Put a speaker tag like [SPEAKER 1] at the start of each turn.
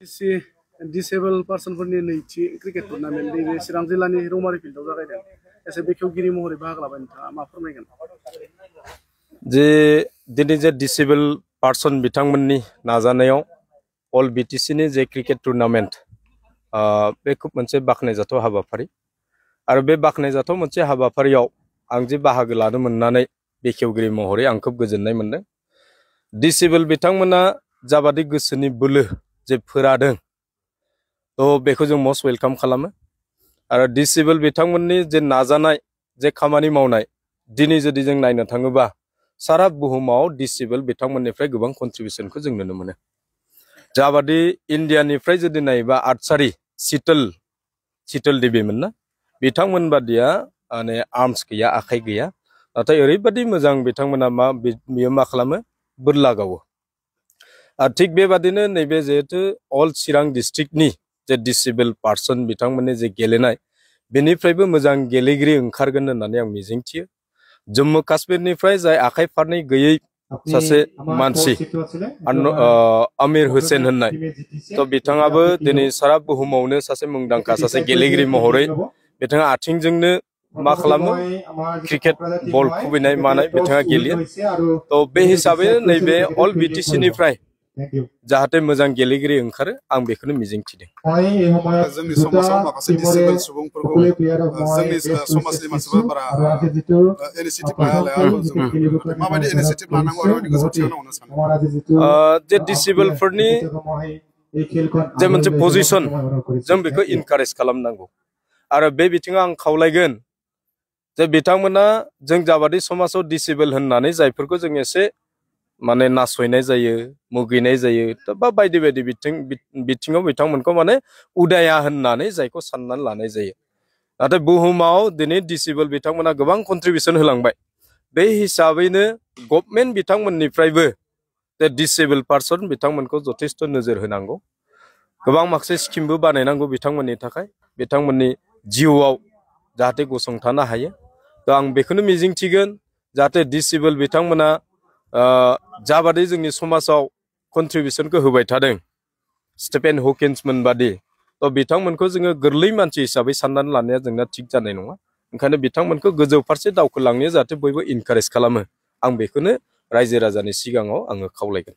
[SPEAKER 1] एसे डिसेबल पार्सनफोरनि नैथि cricket tournament नैबे चिरां जिल्लानि रौमारि फिल्डआव जागायदों एसे बेखेवगिरि महरै बाहागो लाबाय नोंथाङा मा फोरमायगोन
[SPEAKER 2] जे दिनै जे डिसेबल पार्सन बिथांमोननि नाजानायाव अल बिटिसिनि जे क्रिकेट टुर्नामेन्ट बे खुब मोनसे बाख्नायजाथाव हाबाफारि आरो बे बाख्नायजाथाव मोनसे हाबाफारियाव आं जे बाहागो लानो मोननानै बेखेवगिरि महरै आं खुब गोजोननाय मोनदों डिसेबल बिथांमोना जाबादि गोसोनि बोलो जे फोरादों तो बेखौ जों मस्ट वेलकाम खालामो आरो डिसेबल बिथांमोननि जे नाजानाय जे खामानि मावनाय दिनै जुदि जों नायनो थाङोबा सारा बुहुमाव डिसेबल बिथांमोननिफ्राय गोबां कन्ट्रिबिउसनखौ जों नुनो मोनो जाबादि इन्डियानिफ्राय जुदि नायोबा आर्चारी शीतल देवीमोन ना बिथांमोन बादिया माने आर्म्स गैया आखाइ गैया नाथाय ओरैबादि मोजां बिथांमोना बियो मा खालामो बोरला गावो आरो थिग बेबादिनो नैबे जिहेतु अल चिरां डिस्ट्रिक्टनि जे डिसेबल पार्सन बिथांमोननि जे गेलेनाय बेनिफ्रायबो मोजां गेलेगिरि ओंखारगोन होननानै आं मिजिंथियो जम्मु काश्मीरनिफ्राय जाय आखाइ फारनै गैयै सासे मानसि आमिर हुसैन होननाय तो बिथाङाबो दिनै सारा बुहुमावनो सासे मुंदांखा सासे गेलेगिरि महरै बिथाङा आथिंजोंनो मा खालामो क्रिकेट बल खुबैनाय मानाय बिथाङा गेलेयो तो बे हिसाबैनो नैबे अल बिटिसिनिफ्राय जाहाथे मोजां गेलेगिरि ओंखारो आं बेखौनो मिजिंथिदों
[SPEAKER 3] जोंनि समाजाव माखासे डिसेबल सुबुंफोरखौ जोंनि समाजनि मानसिफोरा बारा इनिशिएटिभ लाया माबायदि इनिशिएटिभ लानांगौ आरो गोसो थिखांनांगौ होनना सानो
[SPEAKER 2] जे डिसेबलफोरनि जे मोनसे पजिशन जों बेखौ इनकारेज खालामनांगौ आरो बे बिथिङाव आं खावलायगोन जे बिथांमोना जों जाबादि समाजाव डिसेबल होननानै जायफोरखौ जों एसे माने नासयनाय जायो मुगैनाय जायो बा बायदि बायदि बिथिङाव बिथांमोनखौ माने उदाया होननानै जायखौ साननानै लानाय जायो नाथाय बुहुमाव दिनै डिसेबल बिथांमोना गोबां कन्ट्रिबिउसन होलांबाय बे हिसाबैनो गभर्नमेन्ट बिथांमोननिफ्रायबो जे डिसेबल पार्सन बिथांमोनखौ जथेस्थ' नोजोर होनांगौ गोबां माखासे स्किमबो बानायनांगौ बिथांमोननि थाखाय बिथांमोननि जिउआव जाहाथे गसंथानो हायो तो आं बेखौनो मिजिंथिगोन जाहाथे डिसेबल बिथांमोना जाबादि जोंनि समाजाव कन्ट्रिबिउसनखौ होबाय थादों स्टिफेन हकिन्समोन बादि तो बिथांमोनखौ जोङो गोरलै मानसि हिसाबै साननानै लानाया जोंना थिग जानाय नङा ओंखायनो बिथांमोनखौ गोजौ फारसे दावखोलांनो जाहाथे बयबो इनकारेज खालामो आं बेखौनो रायजो राजानि सिगाङाव आङो खावलायगोन